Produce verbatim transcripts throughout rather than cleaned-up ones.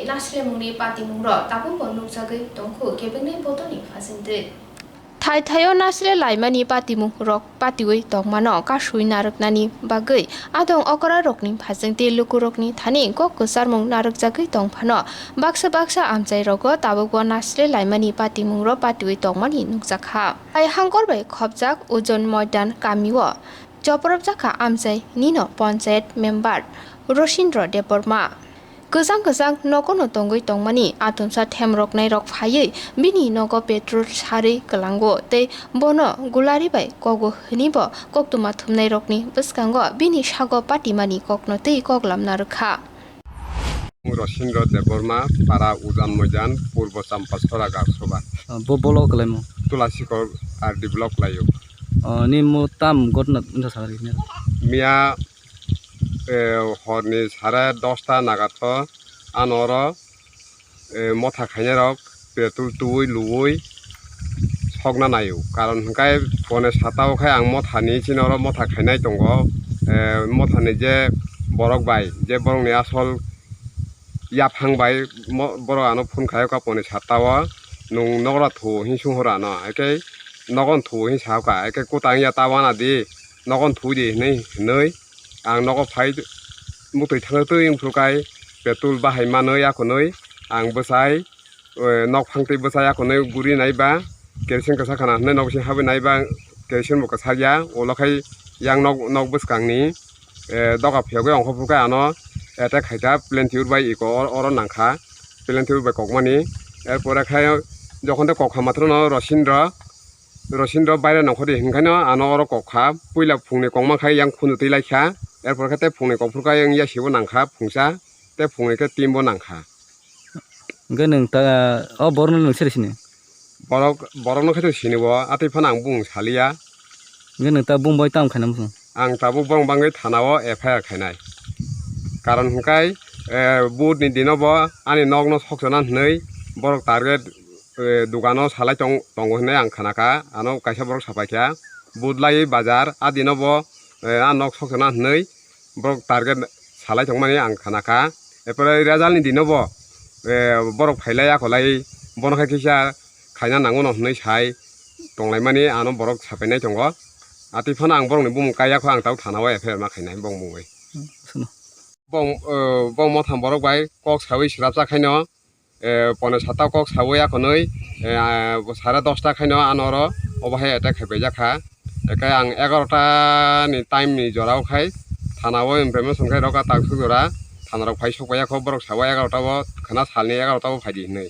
Nasremungni patimungrok tabukbo nukjagwi tongkhu kebengni bodolni phasingtwi. Thai thaio nasre laimani patimungrok patiwi tongmano kasui narwknani bagwi adong okrarokni phasingtwi lukurokni thani kok kwcharmung narwkjagwi tongphano baksa baksa amchairogo tabukbo nasre laimani patimungrok patiwi tongmani nukjakha. Hai hangkor bai khopjak Ujon Moidan kamio chopropjakha amchai nino panchayat member Rosindro Debbarma. Kwchang kwchang nogono tongwi tongmani atomsa themroknairok phaiwi bini nogo petrol sarwi kwlango tei bono gulari bai kogo hwnwibo koktwma thumnairokni bwskango bini sago patimani kokno twi koklam narwkha. Rosindro Debbarma, para Ujan Moidan, Purbo Champasora Gaksoba. Ah, bo bolo kalaimo? Tulasikor R D block laio. Ah, ni mo tam gotna wngkha sakha rikna? Miya, eh, horni sare dosta nagatho ano oro, eh, motha khainairok petrol tubui lubui sokna naio. Karon hwnkhe pone sata o khe ang mothani chini oro motha khainai tongo. Eh, mothani je borok bai, je borokni asol yaphang bai mo-, borok ano phone khaio kaponi sata o, "Nwng nogra thu," hinwi sung horo ano, haikhe nogon thu hinwi sa kha, haikhe kwtang ya ta wana di, nogon thu di hinwi, hinwi ang nogo phai muktwi thangwi twi wngphuru kai petrol bahai manwi akhonwi ang bwsai, eh, nok phang twi bwsai akhonwi guri nai ba, kerosene kwchak khana hinwi nok bising habwi nai ba, kerosene bo kwchak ya, ulo khai yang nok, nok bwskangni, eh, doga phiyogwi ongkho phuru khe ano attack khaikha, plane twi bai iko or-, oro nangkha, plane twi bai kokmani. Erpore khe jokhon tei kokha matrono Rosindro, Rosindro baire nongkhordi hinkhaino ano oro kokha, puila phungni kokma khai yang khunju twi laikha, erpore khe tei phungni kokphuru khe yang yasibo nangkha phungsa, tei phungni khe team bo nangkha. Hwnkhe nwng ta, o borokno nwng siri sini? Borok, borokno khe to sini bo, atwi phano ang bumung saliya. Hwnkhe nwng ta bumung bai tamo khaina muchung? Ang tabuk borok bangwi thana o F I R khainai. Karon hwnkhe, eh, budni dino bo ani nokno sokchana hwnwi borok target, eh, dugano salai tong-, tongo hwnwi ang khanakha, ano kaisa borok sapaikha. Bud laiwi bazar, a dino bo, eh, a nok sokchana hwnwi borok target salai tongmani ang khanakha. Erpore resultni dinobo, eh, borok phailai akolai bono khe kisa khaina nangono hwnwi sai tonglaimani ano borok sapainai tongo. Atwi phano ang borokni bumung kaiya kho, ang tabuk thana o F I R ma khainai bong bumui. Hmm, suno. Bong, eh, bong motham borok bai kok sawi swrapsa khaino, eh, pone sata kok sawi akhonwi, eh, sare dosta khaino ano oro obo hai attack khai paijak kha. Ekai ang egarota ni time ni jora o khai thana o information khai rwkha taksuk jora, thana rok phai sok paiya kho, borok sawi egarota o khwna salni egarota o phaidi hinwi.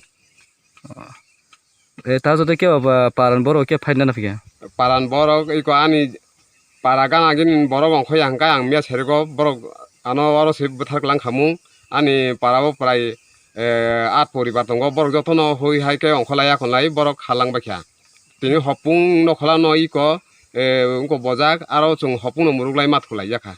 Eh, ta joto kebo ba paran borok khe phaina na phikha? Paran borok iko ani para gana gini borok ongkhoi hwnkhe ang miya serego borok ano oro se bwthar lang khamung ani para o prai, eh, at poribar tongo, borok jotono hoi hai khe ongkholai akhonlai borok kha lang baikha. Tini hopung nokhola no iko, eh, wngkok bojak aro chwng hopung no mwrwk lai ma thulai jakha.